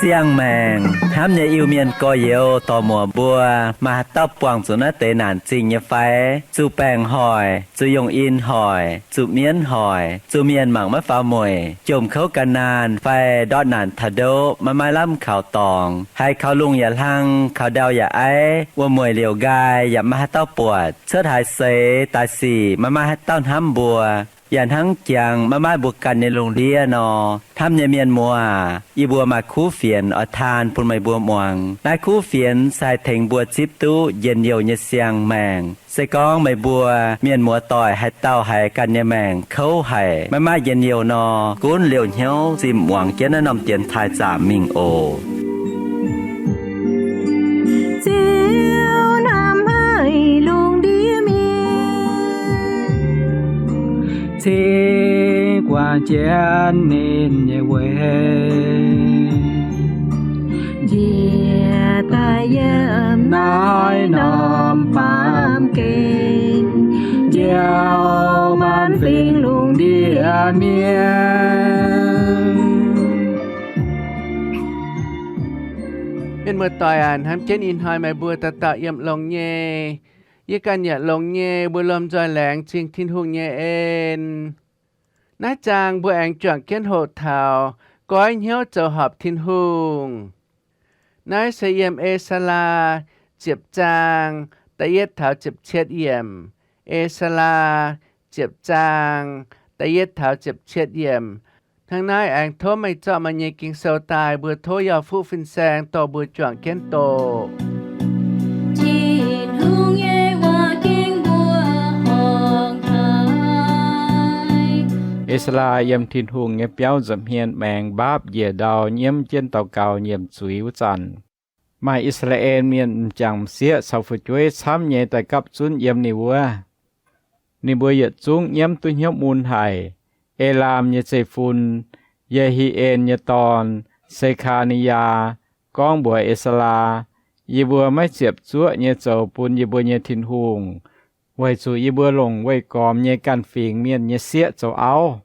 Siang-maengc hnamv nyei Iu-Mienh gorx-youz dorc-muoc mbuo, maaih haaix dauh buangh zuqc naaiv deix naanc zingh nyei fai? Zuqc baengc hoic, zuqc yongh in hoic, zuqc mienv hoic, zuqc mienh mangc maiv faaux mueic, jomc kouv gan naanh fai ndortv naanc taux ndoqv maiv maaih lamh kaux dorngx, haiz kaux lungh yaac hlang, kaux ndau yaac aiv, wuom-mueic liouc nqaai yaac maiv maaih haaix dauh buatc, cuotv haaix seix daaih sic maiv maaih haaix dauh hnamv mbuo, yaac hnangv jangx maiv maaih mbuo ganh nyei lungh ndiev nor, hnamv nyei mienh muoz, yie mbuo maaih kuv fienx oix taan bun meih mbuo muangx. Naaiv kuv fienx se haih tengx mbuo zipv duqv njien-youh nyei siang-maengc. Se gorngv meih mbuo mienh muoz-doic haaix dauh haiz ganh nyei maengc kouv haic, maiv maaih njien-youh nor, gunv liouh hnyouv zinh muangx jienv naaiv norm dienx taaih zaamc mingh oc. Ziouv hnamv haic lungh ndiev mienh, cingx guangc jienv ninh nyei weic, njiec daaih yiem naaiv norm baamh gen, njoux maanc fingx lungh ndiev mienh. Mienh muoz-doic aac, hnamv jienv ih hnoi meih mbuo dauh dauh yiem longx nyei. Yie ganh yaac longx nyei, mbuo lomh nzoih laengz zingh Tin-Hungh nyei en. Naaiv zaang mbuo aengx juangc jienv hoqc taux goiv hnyouv zoux horpc Tin-Hungh. Naaiv se yiem E^saa^laa ziepc zaang da'yietv taux ziepc cietv yiemc. E^saa^laa ziepc zaang da'yietv taux ziepc cietv yiemc. Hnangv naaiv aengx tov meih zorqv meih nyei Ging-Sou daaih, mbuo tov yauh fuqv fin-saeng dorh mbuo juangc jienv doqc. Tin-Hungh nyei waac ging mbuo horngc haic. E^saa^laa yiem Tin-Hungh nyei biauv nza'hmien maengx mbaapv njiec ndau nyiemv jienv daux gaux nyiemc zuiz wuov zanc, maaih I^saa^laa^en Mienh m'jangc m'sieqv caux fu'jueiv camv nyei daaih gapv zunv yiem ninh wuov. Ninh mbuo yietc zungv nyiemv duqv hnyouv mun haic. Elaam nyei zeiv-fun, Ye^hi^en nyei dorn, Se^kaa^ni^yaa, gorngv mbuox E^saa^laa, Yie mbuo maiv ziepc zuoqv nyei zoux bun yie mbuo nyei Tin-Hungh, weic zuqc yie mbuo longc weih gormx nyei ganh fingx mienh nyei sieqv zoux auv.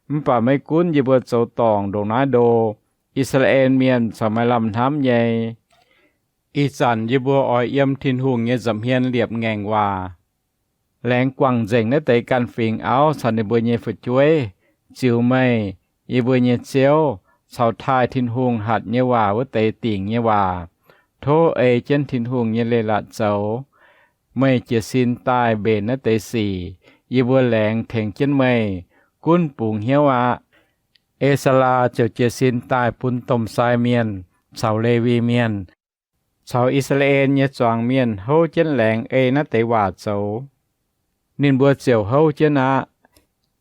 Mv baac maiv gunv yie mbuo zoux dorngc ndongc naaiv ndo, I^saa^laa^en Mienh corc maaih lamh hnamv nyei. Ih zanc yie mbuo oix yiem Tin-Hungh nyei nza'hmien liepc ngaengc waac, laengz guangc nzengc naaiv deix ganh fingx auv caux ninh mbuo nyei fu'jueiv, ziux meih, yie mbuo nyei Ziouv, caux taaih Tin-Hungh hatc nyei waac wuov deix dingc nyei waac. Tov ei jienv Tin-Hungh nyei leiz-latc zoux. Meih jiez sin daaih mbenc naaiv deix sic, yie mbuo laengz tengx jienv meih. Gunv bungx hnyouv aqv. E^saa^laa ziouc jiez sin daaih bun domh sai mienh caux Lewi Mienh caux I^saa^laa^en nyei zuangx mienh houv jienv laengz ei naaiv deix waac zoux. Ninh mbuo ziouc houv jienv aqv.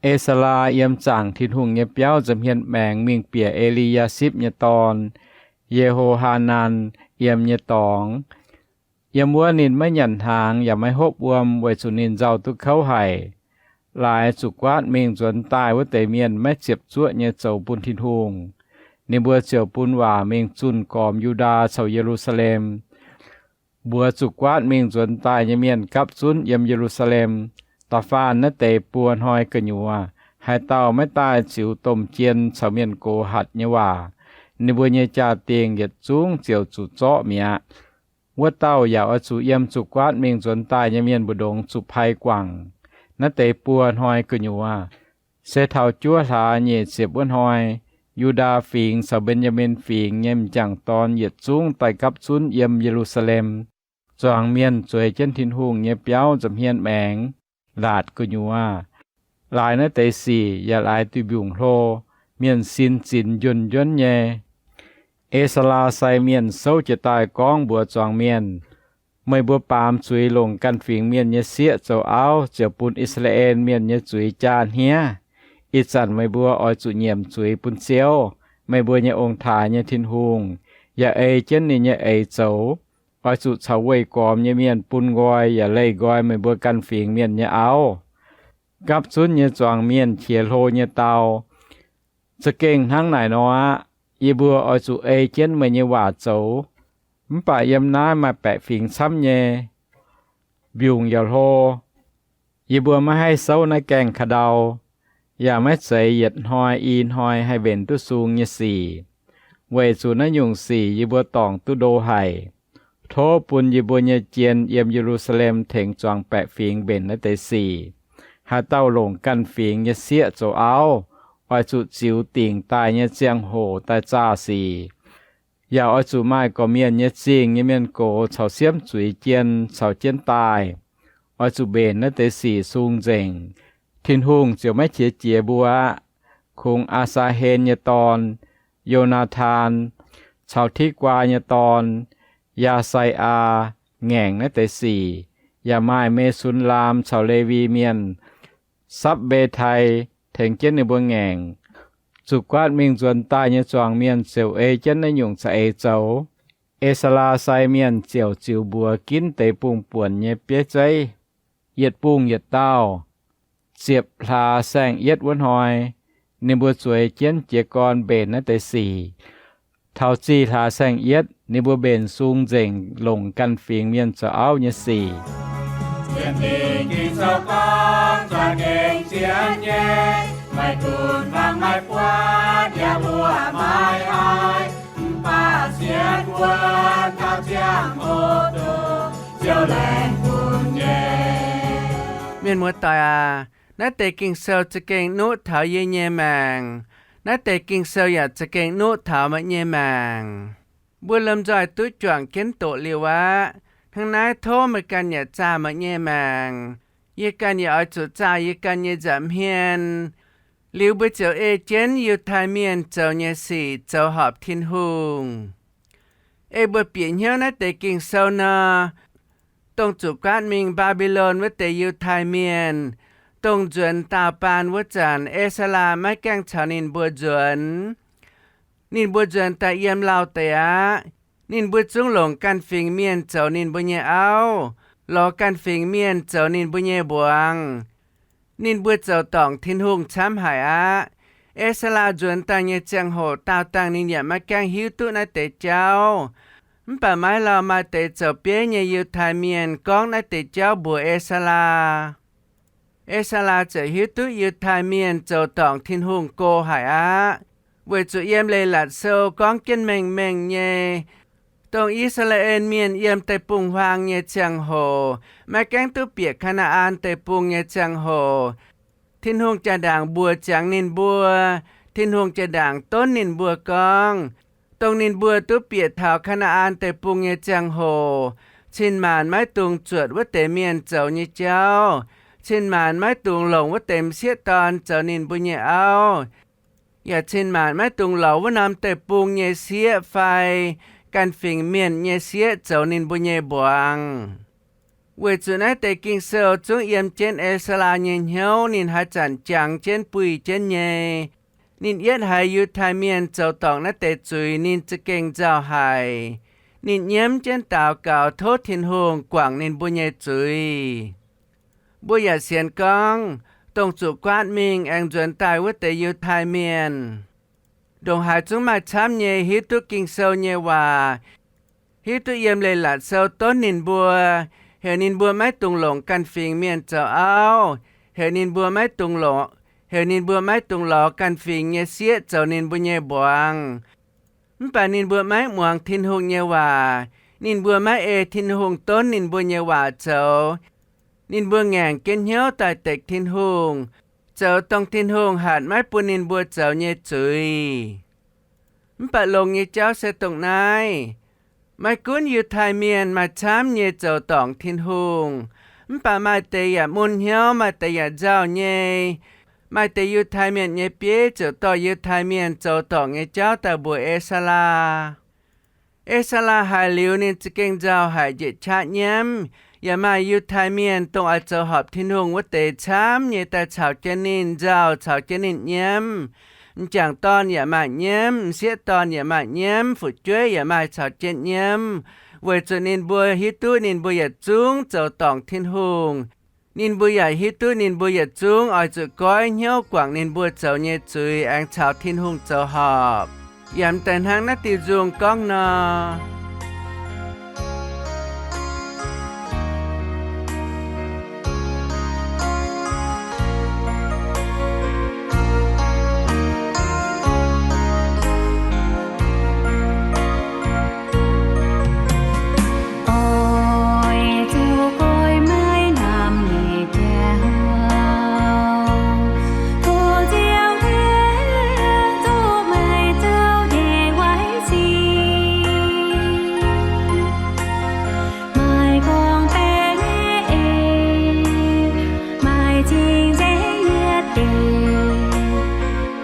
E^saa^laa yiem zaangc Tin-Hungh nyei biauv nza'hmien maengx mingh bieqc E^li^yaa^sipv nyei dorn, Ye^ho^haa^nan, yiem nyei dorngx. Yiem wuov ninh maiv nyanc hnaangx yaac maiv hopv wuom, weic zuqc ninh nzauh duqv kouv haic. Laaix zuqc guaatv mingh nzuonx daaih wuov deix mienh maiv ziepc zuoqv nyei zoux bun Tin-Hungh. Ninh mbuo ziouc bun waac mingh zunh gormx Yu^ndaa caux Ye^lu^saa^lem, mbuox zuqc guaatv mingh nzuonx daaih nyei mienh gapv zunv yiem Ye^lu^saa^lem. Da'faanh naaiv deix buo hnoi gu'nyuoz, haaix dauh maiv daaih ziux domh jien caux mienh gox hatc nyei waac, ninh mbuo nyei jaa-dingh yietc zungv ziouc zuqc zorqv mi'aqv. Wuov dauh yaac oix zuqc yiem zuqc guaatv mingh nzuonx daaih nyei mienh mbu'ndongx zuqc pai guangc. Naaiv deix buo hnoi gu'nyuoz, se taux juov hlaax nyeic ziepc wuov hnoi, Yu^ndaa Fingx caux Mben^yaa^min Fingx nyei m'jangc dorn yietc zungv daaih gapv zunv yiem Ye^lu^saa^lem. Zuangx mienh zueiz jienv Tin-Hungh nyei biauv nza'hmien maengx, laatc gu'nyuoz. Laaix naaiv deix sic yaac laaix duih mbiungc hlo, mienh sin zinx njuonh njuonv nyei. E^saa^laa sai mienh souv jiez daaih gorngv mbuox zuangx mienh, Meih mbuo baamz zuiz longc ganh fingx mienh nyei sieqv zoux auv ziouc bun I^saa^laa^en Mienh nyei zuiz jaa hniev. Ih zanc meih mbuo oix zuqc nyiemc zuiz bun Ziouv, meih mbuo nyei ong-taaix nyei Tin-Hungh, yaac ei jienv ninh nyei eix zoux. Oix zuqc caux weih gormx nyei mienh bun nqoi yaac leih nqoi meih mbuo ganh fingx mienh nyei auv. Gapv zunv nyei zuangx mienh qiex hlo nyei dau, Za'gengh hnangv naaic nor aqv. Yie mbuo oix zuqc ei jienv meih nyei waac zoux. Mv baac yiem naaiv maaih baeqc fingx camv nyei, mbiungc yaac hlo. Yie mbuo maiv haih souv naaiv gaengh ka'ndau, yaac maiv zeiz yietc hnoi i hnoi haih mbenc duqv sung nyei sic. Weic zuqc naaiv nyungc sic yie mbuo dorngc duqv ndo haic. Tov bun yie mbuo nyei jien yiem Ye^lu^saa^lem tengx zuangx baeqc fingx mbenc naaiv deix sic. Haaix dauh longc ganh fingx nyei sieqv zoux auv, oix zuqc ziux dingc daaih nyei ziangh hoc daaih zaah sic. Yaac oix zuqc maaih gorqv-mienh nyei zingh nyei mienh gox caux siemv zuiz jien caux jienv daaih. Oix zuqc mbenc naaiv deix sic sung nzengc. Tin-Hungh ziouc maiv qiex jiez mbuo aqv. Kungx Aa^saa^hen nyei dorn, Yo^naa^tan, caux Tikv^waa nyei dorn, Yaa^sai^aa, ngaengc naaiv deix sic. Yaac maaih Me^sun^laam caux Lewi Mienh, Sapv^mbe^tai, tengx jienv ninh mbuo ngaengc. Zuqc guaatv mingh nzuonx daaih nyei zuangx mienh ziouc ei jienv naaiv nyungc za'eix zoux. E^saa^laa sai mienh ziouc ziux mbuox ginv deix bungx-buonc nyei bieiv zeiv, yietc bungx yietc dauh. Ziepc hlaax saeng-yietv wuov hnoi, ninh mbuo zueiz jienv jiez gorn mbenc naaiv deix sic. Taux zih hlaax saeng-yietv ninh mbuo mbenc sung nzengc, longc ganh fingx mienh zoux auv nyei sic. Ging-Sou gorngv za'gengh zien nyei, meih dunx hnangv maiv buatc yaac mbuo maiv haih, mv baac sienx wuov taux ziangh hoc dongh Ziouv laengz bun nyei. Mienh muoz-doic aac, naaiv deix Ging-Sou za'gengh nuqv taux yie nyei maengc. Naaiv deix Ging-Sou yaac za'gengh nuqv taux meih nyei maengc. Mbuo lomh nzoih duqv juangc jienv doqc liuz aqv. Hnangv naaiv tov meih ganh yaac zaah meih nyei maengc. Yie ganh yaac oix zuqc zaah yie ganh nyei nza'hmien. Liuz mbuo ziouc ei jienv Yiutai Mienh zoux nyei sic zoux horpc Tin-Hungh. Ei mbuo bieqc hnyouv naaiv deix Ging-Sou nor, dongh zuqc guaatv mingh Mbaa^mbi^lon wuov deix Yiutai Mienh, dongh nzuonx daauh baan wuov zanc, E^saa^laa maiv gaengh caux ninh mbuo nzuonx. Ninh mbuo nzuonx daaih yiem lauh deix aqv. Ninh mbuo zungv longc ganh fingx mienh zoux ninh mbuo nyei auv, lorz ganh fingx mienh zoux ninh mbuo nyei mbuangz. Ninh mbuo zoux dorngc Tin-Hungh camv haic aqv. E^saa^laa nzuonx daaih nyei ziangh hoc daauh dangh ninh yaac maiv gaengh hiuv duqv naaiv deix jauv. Mv baac maiv lauh maaih deix zoux bieiv nyei Yiutai Mienh gorngv naaiv deix jauv mbuox E^saa^laa. E^saa^laa ziouc hiuv duqv Yiutai Mienh zoux dorngc Tin-Hungh go haic aqv, weic zuqc yiem Leiz-Latc Sou gorngv jienv mengh mengh nyei, dongh I^saa^laa^en Mienh yiem deic-bung-huaang nyei ziangh hoc, maiv gaengh duqv bieqc Kaa^naa^an Deic-Bung nyei ziangh hoc, Tin-Hungh jaa-ndaangc mbuox ziangx ninh mbuo, Tin-Hungh jaa-ndaangc donv ninh mbuo gorngv, dongh ninh mbuo duqv bieqc taux Kaa^naa^an Deic-Bung nyei ziangh hoc, cin-maanc maiv dungx zuotc wuov deix mienh zoux nyei jauv, cin-maanc maiv dungx longc wuov deix m'sieqv dorn zoux ninh mbuo nyei auv, yaac cin-maanc maiv dungx lorz wuov norm deic-bung nyei sieqv fai ganh fingx mienh nyei sieqv zoux ninh mbuo nyei mbuangz. Weic zuqc naaiv deix Ging-Sou zungv yiem jienv E^saa^laa nyei hnyouv ninh haaix zanc jangx jienv buih jienv nyei. Ninh yietv haiz Yiutai Mienh zoux dorngc naaiv deix zuiz ninh za'gengh nzauh haic. Ninh nyiemv jienv daux gaux tov Tin-Hungh guangc ninh mbuo nyei zuiz. Mbuo yaac sienx gorngv, dongh zuqc guaatv mingh aengx nzuonx daaih wuov deix Yiutai Mienh, ndongc haaix zungv maaih camv nyei hiuv duqv Ging-Sou nyei waac, hiuv duqv yiem Leiz-Latc Sou donv ninh mbuo, heuc ninh mbuo maiv dungx longc ganh fingx mienh zoux auv, heuc ninh mbuo maiv dungx longc, heuc ninh mbuo maiv dungx lorz ganh fingx nyei sieqv zoux ninh mbuo nyei mbuangz. Mv baac ninh mbuo maiv muangx Tin-Hungh nyei waac. Ninh mbuo maiv ei Tin-Hungh donv ninh mbuo nyei waac zoux. Ninh mbuo ngaengc jienv hnyouv daaih dekc Tin-Hungh, zoux dongh Tin-Hungh hatc maiv bun ninh mbuo zoux nyei zuiz. Mv baac longx nyei jauv se dongh naaiv. Maiv gunv Yiutai Mienh maaih camv nyei zoux dorngc Tin-Hungh, mv baac maaih deix yaac mun hnyouv, maaih deix yaac nzauh nyei. Maaih deix Yiutai Mienh nyei bieiv ziouc dorh Yiutai Mienh zoux dorngc nyei jauv daaih mbuox E^saa^laa. E^saa^laa haiz liuz ninh za'gengh nzauh haic, njiec qaqv nyiemv. Yaac maaih Yiutai Mienh dongh oix zoux horpc Tin-Hungh wuov deix camv nyei daaih caux jienv ninh nzauh, caux jienv ninh nyiemv. M'jangc dorn yaac maaih nyiemv, m'sieqv dorn yaac maaih nyiemv, fu'jueiv yaac maaih caux jienv nyiemv, weic zuqc ninh mbuo hiuv duqv ninh mbuo yietc zungv zoux dorngc Tin-Hungh. Ninh mbuo yaac hiuv duqv ninh mbuo yietc zungv oix zuqc goiv hnyouv guangc ninh mbuo zoux nyei zuiz aengx caux Tin-Hungh zoux horpc. yaac m'daaih hnangv naaiv diuh nzung gorngv nor. Oix zuqc goiv maiv namx nyeic jauv, tov Ziouv Tin-Hungh meih zoux nyei waaiv sic. Maaih gorngv-baeqc nyei eix, maaih cing-nzengc nyei deic,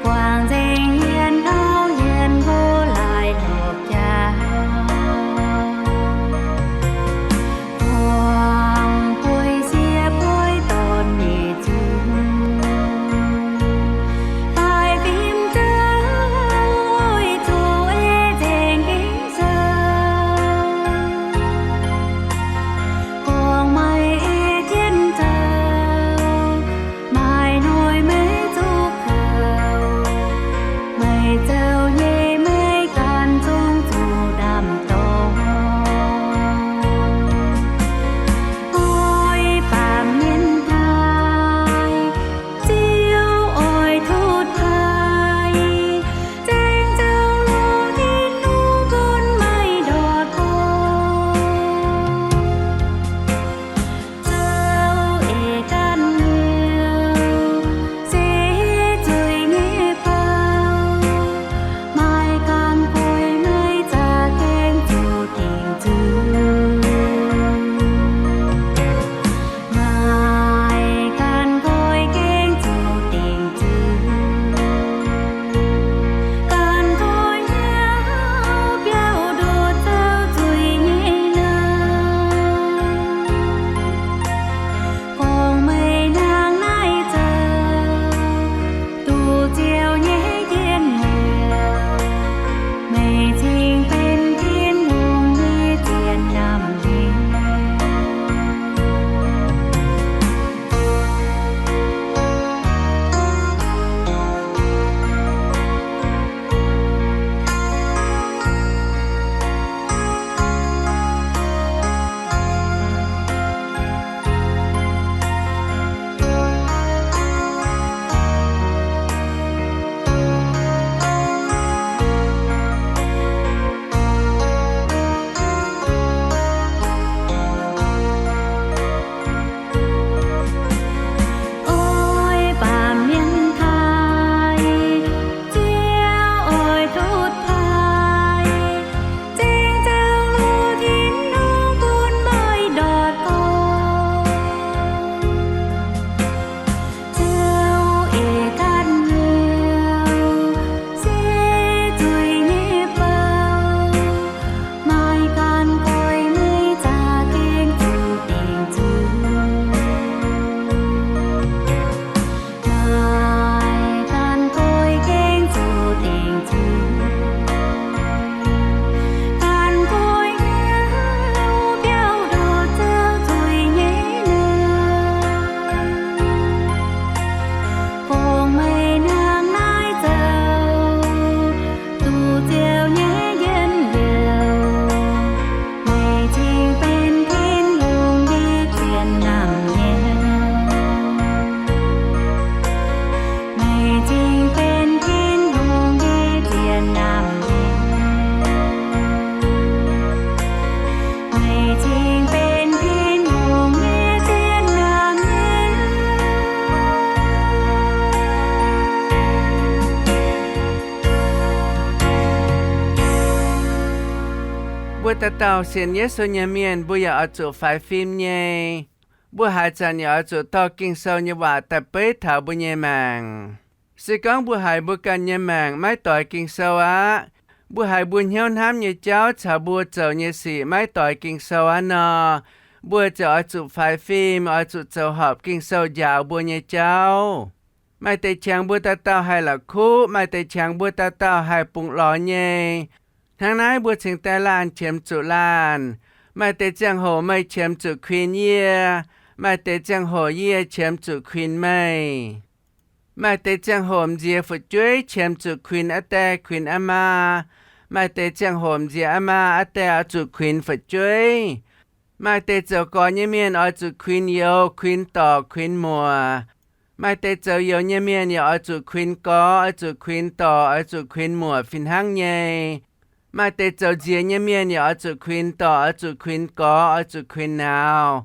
guangc nzengc hmien auv hmien nqox laaix lorpc jaax. Buangh bueix sieqv bueix dorn nyei zungv, daaih fim zouv oix zuqc ei nzengc Ging-Sou. Gorngv meih ei jienv zoux, maaih noic maiv zuqc kouv, meih zoux nyei maiv gan zungv zuqc ndaamv-dorng. Oix baamh mienh taaih, Ziouv oix tutv taaih, zaeng zoux longx Tin-Hungh bun meih ndortv gorngv. Zoux eix ganh hnyouv se zuiz nyei bou, maaih ganh goiv maiv zaqc gaengh zuqc dingc zuiz. Maaih ganh goiv gaengh zuqc dingc zuiz, ganh goiv hnyouv biauv nduqc zoux zuiz nyei nouh. Gorngv meih hnangv naaiv zoux, duqv Ziouv nyei njien-youh, meih cingx benx Tin-Hungh nyei zien nyaanh nyei. Oix baamh mienh taaih, Ziouv oix tutv taaih, zaeng zoux longx Tin-Hungh bun meih ndortv gorngv. Zoux eix ganh hnyouv se zuiz nyei bou, maaih ganh goiv maiv zaqc gaengh zuqc dingc zuiz. Maaih ganh goiv gaengh zuqc dingc zuiz, ganh goiv hnyouv biauv nduqc zoux zuiz nyei nouh. Gorngv meih hnangv naaiv zoux, duqv Ziouv nyei njien-youh, meih cingx benx Tin-Hungh nyei zien nyaanh nyei. Meih cingx benx Tin-Hungh nyei zien nyaanh nyei. Meih cingx benx Tin-Hungh nyei zien nyaanh nyei. Mbuo dauh dauh sienx Yesu nyei mienh, mbuo yaac oix zuqc faix fim nyei. Mbuo haaix zanc yaac oix zuqc dorh Ging-Sou nyei waac daaih beiv taux mbuo nyei maengc. Se gorngv mbuo haiz mbuo ganh nyei maengc maiv doix Ging-Sou aqv, mbuo haiz mbuo hnyouv hnamv nyei jauv caux mbuo zoux nyei sic maiv doix Ging-Sou aqv nor, mbuo ziouc oix zuqc faix fim, oix zuqc zoux horpc Ging-Sou njaaux mbuo nyei jauv. Maaih deix qangx mbuo dauh dauh haih la'kuqv, maaih deix qangx mbuo dauh dauh haih bungx lorz nyei. Hnangv naaiv mbuo cingx daaih laanh qiemx zuqc laanh. Maaih deix ziangh hoc meih qiemx zuqc kuinx yie, maaih deix ziangh hoc yie qiemx zuqc kuinx meih. Maaih deix ziangh hoc m'nziex fu'jueiv qiemx zuqc kuinx aa die kuinx aa maa. Maaih deix ziangh hoc m'nziex aa maa aa die oix zuqc kuinx fu'jueiv. Maaih deix zoux gorx nyei mienh oix zuqc kuinx youz, kuinx dorc, kuinx muoc. Maaih deix zoux youz nyei mienh yaac oix zuqc kuinx gorx, oix zuqc kuinx dorc, oix zuqc kuinx muoc fih hnangv nyei. Maaih deix zoux nziex nyei mienh yaac oix zuqc kuinx dorc, oix zuqc kuinx gorx, oix zuqc kuinx nauz.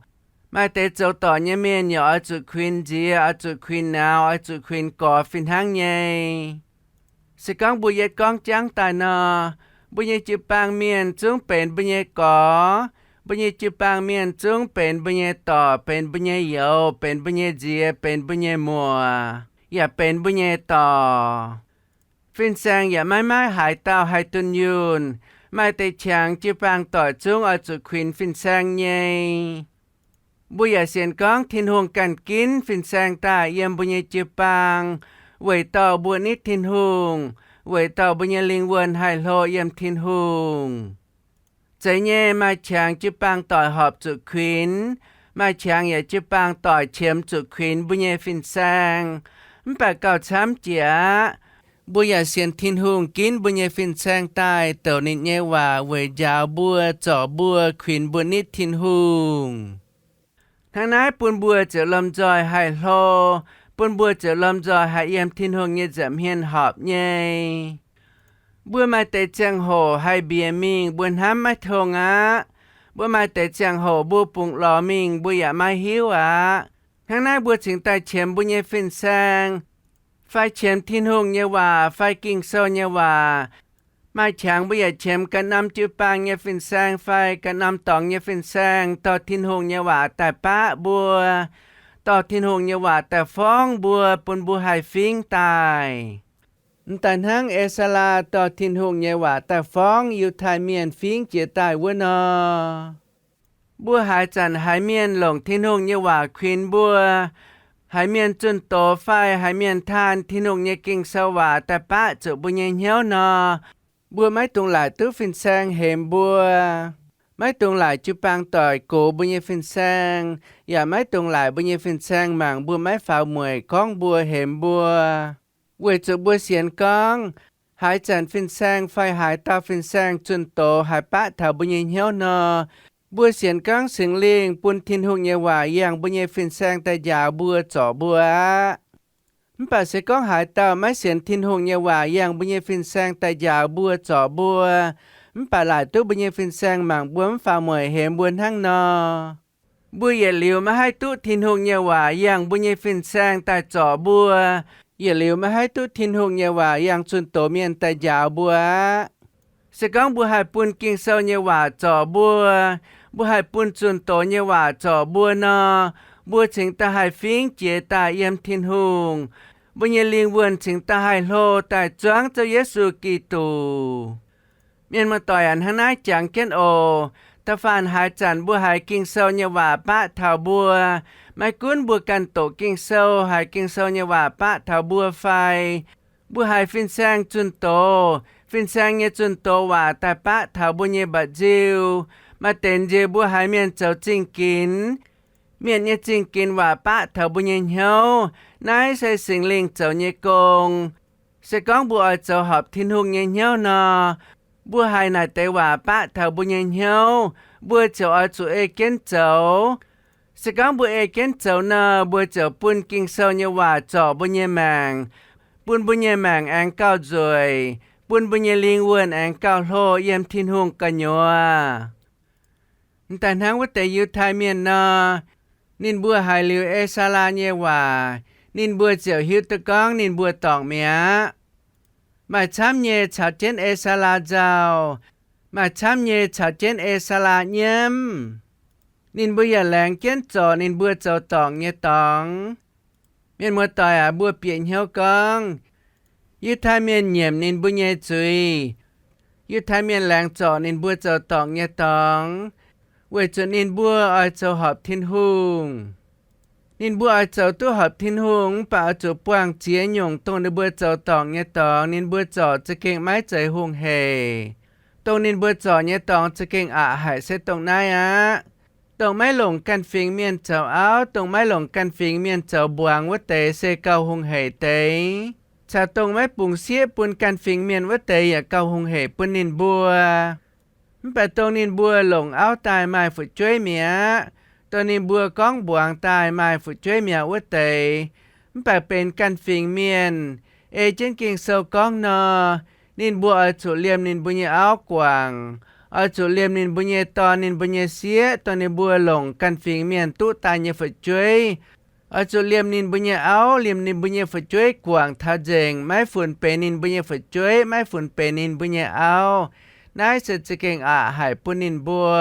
Maaih deix zoux dorc nyei mienh yaac oix zuqc kuinx nziex, oix zuqc kuinx nauz, oix zuqc kuinx gorx fih hnangv nyei. Se gorngv mbuo yietv gorngv jangv daaih nor, mbuo nyei jiu-baang mienh zungv benx mbuo nyei gorx, mbuo nyei jiu-baang mienh zungv benx mbuo nyei dorc, benx mbuo nyei youz, benx mbuo nyei nziex, benx mbuo nyei muoc, yaac benx mbuo nyei dorc. Fin-saeng yaac maiv maaih haaix dauh haih dunh yunh. Maaih deix qangx jiu-baang doic zungv oix zuqc kuinx fin-saeng nyei. Mbuo yaac sienx gorngv Tin-Hungh ganh ginv fin-saeng daaih yiem mbuo nyei jiu-baang, weic dorh mbuo nitv Tin-Hungh, weic dorh mbuo nyei lingh wuonh haih hlo yiem Tin-Hungh. Zeiz nyei, maaih qangx jiu-baang doic horpc zuqc kuinx, maaih qangx yaac jiu-baang doic qiemx zuqc kuinx mbuo nyei fin-saeng. Mv baac gauh camv jiex aqv. Mbuo yaac sienx Tin-Hungh ginv mbuo nyei fin-saeng daaih douc ninh nyei waac weic njaaux mbuo, zorc mbuo, kuinx mbuo nitv Tin-Hungh. Hnangv naaiv bun mbuo ziouc lomh nzoih haih hlo, bun mbuo ziouc lomh nzoih haih yiem Tin-Hungh nyei nza'hmien horpc nyei. Mbuo maaih deix ziangh hoc haih mbiec mingh mbuo hnamv maiv tong aqv. Mbuo maaih deix ziangh hoc mbuo bungx lorz mingh mbuo yaac maiv hiuv aqv. Hnangv naaiv mbuo cingx daaih qiemx mbuo nyei fin-saeng, fai qiemx Tin-Hungh nyei waac fai Ging-Sou nyei waac. Maaih qangx mbuo yaac qiemx ganh norm jiu-baang nyei fin-saeng fai ganh norm dorngx nyei fin-saeng dorh Tin-Hungh nyei waac daaih baqv mbuo, dorh Tin-Hungh nyei waac daaih forngv mbuo, bun mbuo haih fingv daaih. M'daaih hnangv E^saa^laa dorh Tin-Hungh nyei waac daaih forngv Yiutai Mienh fingv jiez daaih wuov nor, mbuo haaix zanc haiz mienh longc Tin-Hungh nyei waac kuinx mbuo, haiz mienh zunh doz fai haiz mienh taan Tin-Hungh nyei Ging-Sou waac daaih baqv zuqc mbuo nyei hnyouv nor, mbuo maiv dungx laaic duqv fin-saeng hemx mbuo. Maiv dungx laaic jiu-baang doic gox mbuo nyei fin-saeng, yaac maiv dungx laaic mbuo nyei fin-saeng mangc mbuo maiv faaux mueic gorngv mbuo hemx mbuo. Weic zuqc mbuo sienx gorngv, haaix zanc fin-saeng fai haaix dauh fin-saeng zunh doz haih baqv taux mbuo nyei hnyouv nor, mbuo sienx gorngv Singx Lingh bun Tin-Hungh nyei waac yangh mbuo nyei fin-saeng daaih njaaux mbuo zorc mbuo aqv. Mv baac se gorngv haaix dauh maiv sienx Tin-Hungh nyei waac yangh mbuo nyei fin-saeng daaih njaaux mbuo zorc mbuo, mv baac laaic duqv mbuo nyei fin-saeng mangc mbuo mv faaux mueic hemx mbuo hnangv nor, mbuo yietc liuz maiv haih duqv Tin-Hungh nyei waac yangh mbuo nyei fin-saeng daaih zorc mbuo, yietc liuz maiv haih duqv Tin-Hungh nyei waac yangh zunh doz mienh daaih njaaux mbuo aqv. Se gorngv mbuo haih bun Ging-Sou nyei waac zorc mbuo, mbuo haih bun zunh doz nyei waac zorc mbuo nor, mbuo cingx daaih haih fingv jiez daaih yiem Tin-Hungh. Mbuo nyei lingh wuonh cingx daaih haih hlo daaih zuangv Ziouv Yesu Giduc. Mienh muoz-doic aac, hnangv naaiv jangx jienv oc. Da'faanh haaix zanc mbuo haiz Ging-Sou nyei waac baqv taux mbuo, maiv gunv mbuo ganh doqc Ging-Sou, haiz Ging-Sou nyei waac baqv taux mbuo fai, mbuo haiz fin-saeng zunh doz, fin-saeng nyei zunh doz waac daaih baqv taux mbuo nyei mba'nziu, maaih deix nzie mbuo haiz mienh zoux zingh ginx, mienh nyei zingh ginx waac baqv taux mbuo nyei hnyouv, naaiv se Singx Lingh zoux nyei gong. Se gorngv mbuo oix zoux horpc Tin-Hungh nyei hnyouv nor, mbuo haiz naaic deix waac baqv taux mbuo nyei hnyouv, mbuo ziouc oix zuqc ei jienv zoux. Se gorngv mbuo ei jienv zoux nor, mbuo ziouc bun Ging-Sou nyei waac zorc mbuo nyei maengc, bun mbuo nyei maengc aengx gauh nzueic, bun mbuo nyei lingh wuonh aengx gauh hlo yiem Tin-Hungh gu'nyuoz. M'daaih hnangv wuov deix Yiutai Mienh nor, ninh mbuo haiz liuz E^saa^laa nyei waac, ninh mbuo ziouc hiuv duqv gorngv ninh mbuo dorngc mi'aqv. Maaih camv nyei caux jienv E^saa^laa nzauh, maaih camv nyei caux jienv E^saa^laa nyiemv. Ninh mbuo yaac laengz jienv zorc ninh mbuo zoux dorngc nyei dorngx. Mienh muoz-doic aac, mbuo bieqc hnyouv gorngv, Yiutai Mienh nyiemc ninh mbuo nyei zuiz. Yiutai Mienh laengz zorc ninh mbuo zoux dorngc nyei dorngx, weic zuqc ninh mbuo oix zoux horpc Tin-Hungh. Ninh mbuo oix zoux duqv horpc Tin-Hungh mv baac oix zuqc buangh ziex nyungc dongh ninh mbuo zoux dorngc nyei dorngx ninh mbuo zorc za'gengh maiv zeiz hungh heic. Dongh ninh mbuo zorc nyei dorngx za'gengh aqc haic se dongh naaiv aqv. Dongh maiv longc ganh fingx mienh zoux auv, dongh maiv longc ganh fingx mienh zoux mbuangz wuov deix se gauh hungh heic deix. Caux dongh maiv bungx sieqv bun ganh fingx mienh wuov deix yaac gauh hungh heic bun ninh mbuo. Mv baac dongh ninh mbuo longc auv daaih maaih fu'jueiv mi'aqv, dongh ninh mbuo gorngv mbuangz daaih maaih fu'jueiv mi'aqv wuov deix, mv baac benx ganh fingx mienh, ei jienv Ging-Sou gorngv nor, ninh mbuo oix zuqc liemh ninh mbuo nyei auv guangc, oix zuqc liemh ninh mbuo nyei dorn, ninh mbuo nyei sieqv, dongh ninh mbuo longc ganh fingx mienh duqv daaih nyei fu'jueiv. Oix zuqc liemh ninh mbuo nyei auv, liemh ninh mbuo nyei fu'jueiv guangc taux nzengc, maiv funx benx ninh mbuo nyei fu'jueiv, maiv funx benx ninh mbuo nyei auv. Naaiv se za'gengh aqc haic bun ninh mbuo.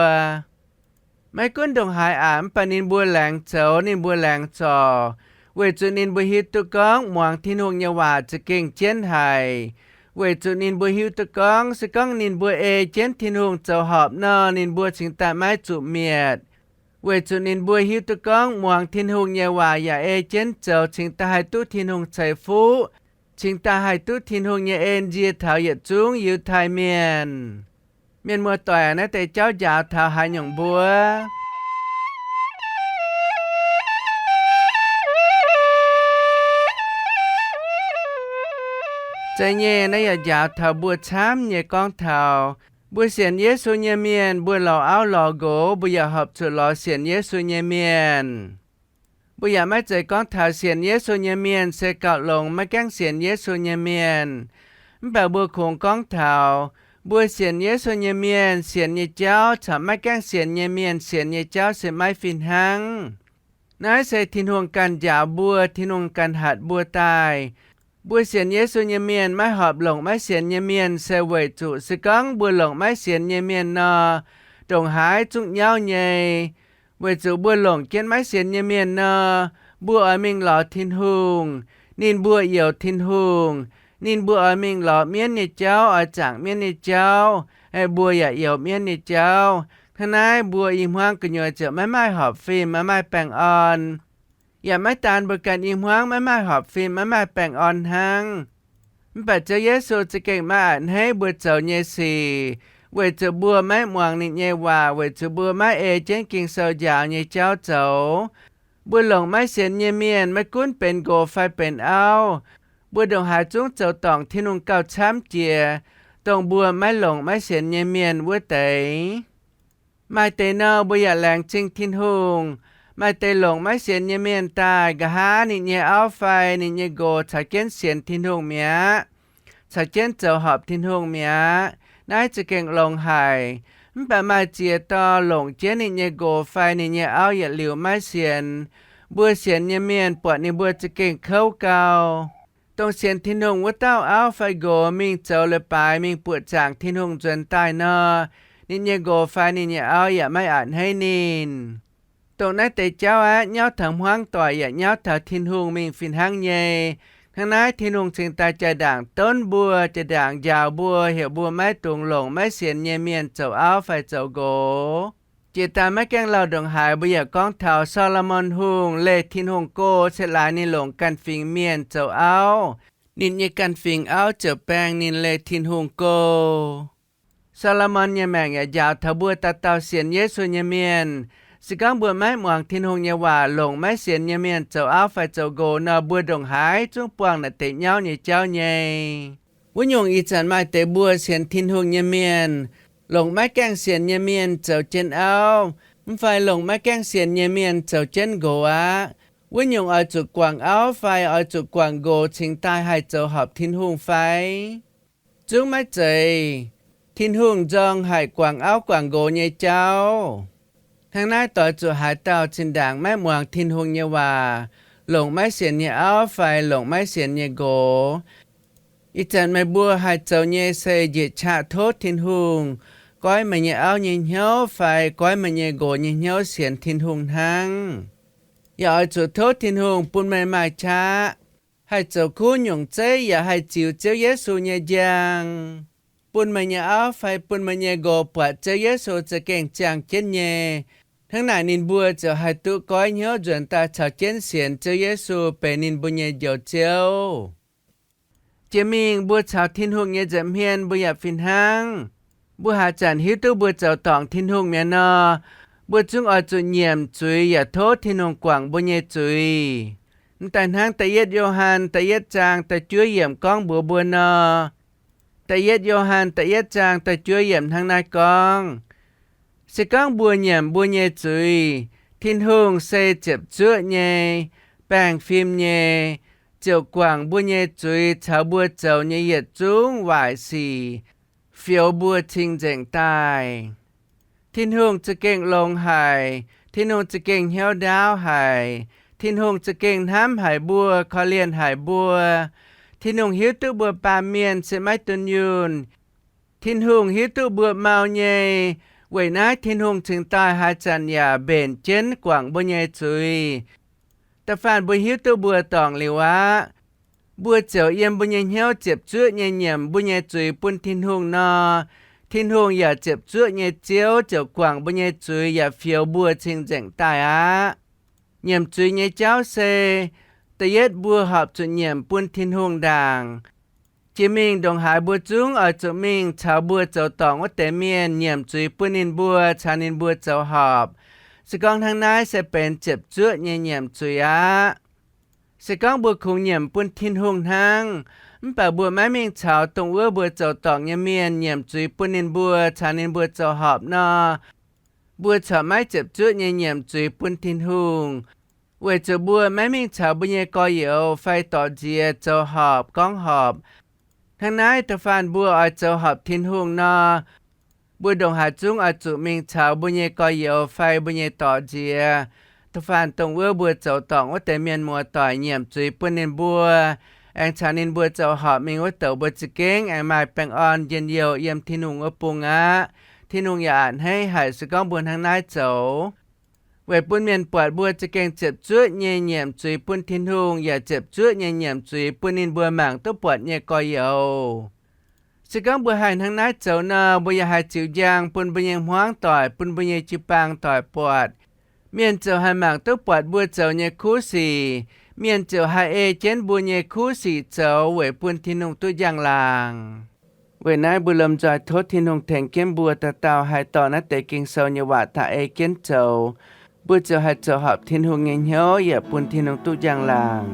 Maiv gunv ndongc haaix aqc, mv baac ninh mbuo laengz zoux, ninh mbuo laengz zorc, weic zuqc ninh mbuo hiuv duqv gorngv muangx Tin-Hungh nyei waac za'gengh jienv haic. Weic zuqc ninh mbuo hiuv duqv gorngv se gorngv ninh mbuo ei jienv Tin-Hungh zoux horpc nor, ninh mbuo cingx daaih maiv zuqc mietc. Weic zuqc ninh mbuo hiuv duqv gorngv muangx Tin-Hungh nyei waac yaac ei jienv zoux cingx daaih haih duqv Tin-Hungh ceix fuqv, cingx daaih haih duqv Tin-Hungh nyei en nzie taux yietc zungv Yiutai Mienh. Mienh muoz-doic, naaiv deix jauv njaaux taux haaix nyungc mbuo? Zeiz nyei, naaiv yaac njaaux taux mbuo camv nyei gorngv taux mbuo sienx Yesu nyei mienh, mbuo lorz auv lorz nqox, mbuo yaac horpc zuqc lorz sienx Yesu nyei mienh. Mbuo yaac maiv zeiz gorngv taux sienx Yesu nyei mienh se gauh longx maiv gaengh sienx Yesu nyei mienh. Mv baac mbuo kungx gorngv taux mbuo sienx Yesu nyei mienh sienx nyei jauv caux maiv gaengh sienx nyei mienh sienx nyei jauv se maiv fih hnangv. Naaiv se Tin-Hungh ganh njaaux mbuo, Tin-Hungh ganh hatc mbuo daaih. Mbuo sienx Yesu nyei mienh maiv horpc longc maiv sienx nyei mienh se weic zuqc se gorngv mbuo longc maiv sienx nyei mienh nor, ndongc haaix zungv nyauv nyei. Weic zuqc mbuo longc jienv maiv sienx nyei mienh nor, mbuo oix mingh lorz Tin-Hungh, ninh mbuo youx Tin-Hungh. Ninh mbuo oix mingh lorz mienv nyei jauv, oix zaangc mienv nyei jauv, mbuo yaac youx mienv nyei jauv. Hnangv naaiv mbuo i hmuangv gu'nyuoz ziouc maiv maaih horpc fim, maiv maaih baengh orn. Yaac maiv daan mbuo ganh i hmuangv maiv maaih horpc fim, maiv maaih baengh orn hnangv. Mv baac Ziouv Yesu za'gengh maiv a'hneiv mbuo zoux nyei sic, weic zuqc mbuo maiv muangx ninh nyei waac, weic zuqc mbuo maiv ei jienv Ging-Sou njaaux nyei jauv zoux. Mbuo longc maiv sienx nyei mienh, maiv gunv benx nqox fai benx auv, mbuo ndongc haaix zungv zoux dorngc Tin-Hungh gauh camv jiex dongh mbuo maiv longc maiv sienx nyei mienh wuov deix. Maaih deix nor, mbuo yaac laengz zingh Tin-Hungh. Maaih deix longc maiv sienx nyei mienh daaih, nqa'haav ninh nyei auv fai ninh nyei nqox caux jienv sienx Tin-Hungh mi'aqv, caux jienv zoux horpc Tin-Hungh mi'aqv. Naaiv za'gengh longx haic. Mv baac maaih ziex dauh longc jienv ninh nyei nqox fai ninh nyei auv yietc liuz maiv sienx. Mbuo sienx nyei mienh buatc ninh mbuo za'gengh kouv gau. Dongh sienx Tin-Hungh wuov dauh auv fai nqox mingh zoux leiz-baaix, mingh buoqc zaangc Tin-Hungh nzuonx daaih nor, ninh nyei nqox fai ninh nyei auv yaac maiv a'hneiv ninh. Dongh naaiv deix jauv aeqv, nyauv taux hmuangv doic yaac nyauv taux Tin-Hungh mingh fih hnangv nyei. Hnangv naaiv Tin-Hungh cingx daaih jaa-ndaangc donv mbuo, jaa-ndaangc njaaux mbuo, heuc mbuo maiv dungx longc maiv sienx nyei mienh zoux auv fai zoux nqox. Jiex daaih maiv gaengh lauh ndongc haaix mbuo yaac gorngv taux Saa^lo^morn Hungh leih Tin-Hungh go se laaix ninh longc ganh fingx mienh zoux auv. Ninh nyei ganh fingx auv ziouc baeng ninh leih Tin-Hungh go. Saa^lo^morn nyei maengc yaac njaaux taux mbuo dauh dauh sienx Yesu nyei mienh, se gorngv mbuo maiv muangx Tin-Hungh nyei waac, longc maiv sienx nyei mienh zoux auv fai zoux nqox nor, mbuo ndongc haaix zungv buangh naaic deix nyauv nyei jauv nyei. Wuov nyungc ih zanc maaih deix mbuo sienx Tin-Hungh nyei mienh, longc maiv gaengh sienx nyei mienh zoux jienv auv, mv fai longc maiv gaengh sienx nyei mienh zoux jienv nqox aqv. Wuov nyungc oix zuqc guangc auv fai oix zuqc guangc nqox cingx daaih haih zoux horpc Tin-Hungh fai? Zungv maiv zeiz. Tin-Hungh nzorng haic guangc auv guangc nqox nyei jauv. Hnangv naaiv doix zuqc haaix dauh zinh ndaangc maiv muangx Tin-Hungh nyei waac, longc maiv sienx nyei auv fai longc maiv sienx nyei nqox, ih zanc meih mbuo haih zoux nyei se njiec qaqv tov Tin-Hungh goiv meih nyei auv nyei hnyouv fai goiv meih nyei nqox nyei hnyouv sienx Tin-Hungh hnangv. Yaac oix zuqc tov Tin-Hungh bun meih maaih qaqv haih zoux kuv nyungc zeiv yaac haih ziux Ziouv Yesu nyei njang, bun meih nyei auv fai bun meih nyei nqox buatc Ziouv Yesu za'gengh ziangh jienv nyei. Hnangv naaic ninh mbuo ziouc haih duqv goiv hnyouv nzuonx daaih caux jienv sienx Ziouv Yesu benx ninh mbuo nyei Njoux Ziouv. Jiex mingh mbuo caux Tin-Hungh nyei nza'hmien mbuo yaac fih hnangv. Mbuo haaix zanc hiuv duqv mbuo zoux dorngc Tin-Hungh mi'aqv nor, Mbuo zungv oix zuqc nyiemc zuiz yaac tov Tin-Hungh guangc mbuo nyei zuiz. Mv daaih hnangv da'yietv Yo^han da'yietv zaang da'juov yiemc gorngv mbuox mbuo nor, da'yietv Yo^han da'yietv zaang da'juov yiemc hnangv naaiv gorngv, Se gorngv mbuo nyiemc mbuo nyei zuiz, Tin-Hungh se ziepc zuoqv nyei, baengh fim nyei, ziouc guangc mbuo nyei zuiz caux mbuo zoux nyei yietc zungv waaic sic, fioux mbuo cing-nzengc daaih. Tin-Hungh za'gengh longx haic. Tin-Hungh za'gengh hnyouv ndaauv haic. Tin-Hungh za'gengh hnamv haic mbuo, korv-lienh haic mbuo. Tin-Hungh hiuv duqv mbuo baamh mienh se maiv dunh yunh. Tin-Hungh hiuv duqv mbuo mau nyei. Weic naaiv Tin-Hungh cingx daaih haaix zanc yaac mbenc jienv guangc mbuo nyei zuiz. Da'faanh mbuo hiuv duqv mbuo dorngc liuz aqv, mbuo ziouc yiem mbuo nyei hnyouv ziepc zuoqv nyei nyiemc mbuo nyei zuiz bun Tin-Hungh nor, Tin-Hungh yaac ziepc zuoqv nyei Ziouv ziouc guangc mbuo nyei zuiz yaac fioux mbuo cing-nzengc daaih aqv. Nyiemc zuiz nyei jauv se, da'yietv mbuo horpc zuqc nyiemc bun Tin-Hungh ndaangc. Jiex mingh ndongc haaix mbuo zungv oix zuqc mingh caux mbuo zoux dorngc wuov deix mienh nyiemc zuiz bun ninh mbuo caux ninh mbuo zoux horpc. Se gorngv hnangv naaiv se benx ziepc zuoqv nyei nyiemc zuiz aqv. Se gorngv mbuo kungx nyiemc bun Tin-Hungh hnangv, mv baac mbuo maiv mingh caux dongh wuov mbuo zoux dorngc nyei mienh nyiemc zuiz bun ninh mbuo caux ninh mbuo zoux horpc nor, mbuo corc maiv ziepc zuoqv nyei nyiemc zuiz bun Tin-Hungh, weic zuqc mbuo maiv mingh caux mbuo nyei gorx-youz fai dorc nziex zoux horpc gorngv horpc. Hnangv naaiv da'faanh mbuo oix zoux horpc Tin-Hungh nor, mbuo ndongc haaix zungv oix zuqc mingh caux mbuo nyei gorx-youz fai mbuo nyei dorc nziex, da'faanh dongh wuov mbuo zoux dorngc wuov deix mienh muoz-doic nyiemc zuiz bun ninh mbuo, aengx caux ninh mbuo zoux horpc mingh wuov douc mbuo za'gengh aengx maaih baengh orn njien-youh yiem Tin-Hungh wuov bung aqv. Tin-Hungh yaac a'hneiv haic se gorngv mbuo hnangv naaiv zoux. Weic bun mienh buatc mbuo za'gengh ziepc zuoqv nyei nyiemc zuiz bun Tin-Hungh yaac ziepc zuoqv nyei nyiemc zuiz bun ninh mbuo mangc duqv buatc nyei gorx-youz. Se gorngv mbuo haih hnangv naaiv zoux nor, mbuo yaac haih ziux njang bun mbuo nyei hmuangv doic, bun mbuo nyei jiu-baang doic buatc. Mienh ziouc haih mangc duqv buatc mbuo zoux nyei kuv sic. Mienh ziouc haih ei jienv mbuo nyei kuv sic zoux weic bun Tin-Hungh duqv njang-laangc. Weic naaiv mbuo lomh nzoih tov Tin-Hungh tengx jienv mbuo dauh dauh haih dorh naaiv deix Ging-Sou nyei waac daaih ei jienv zoux. Mbuo ziouc haih zoux horpc Tin-Hungh nyei hnyouv yaac bun Tin-Hungh duqv njang-laangc.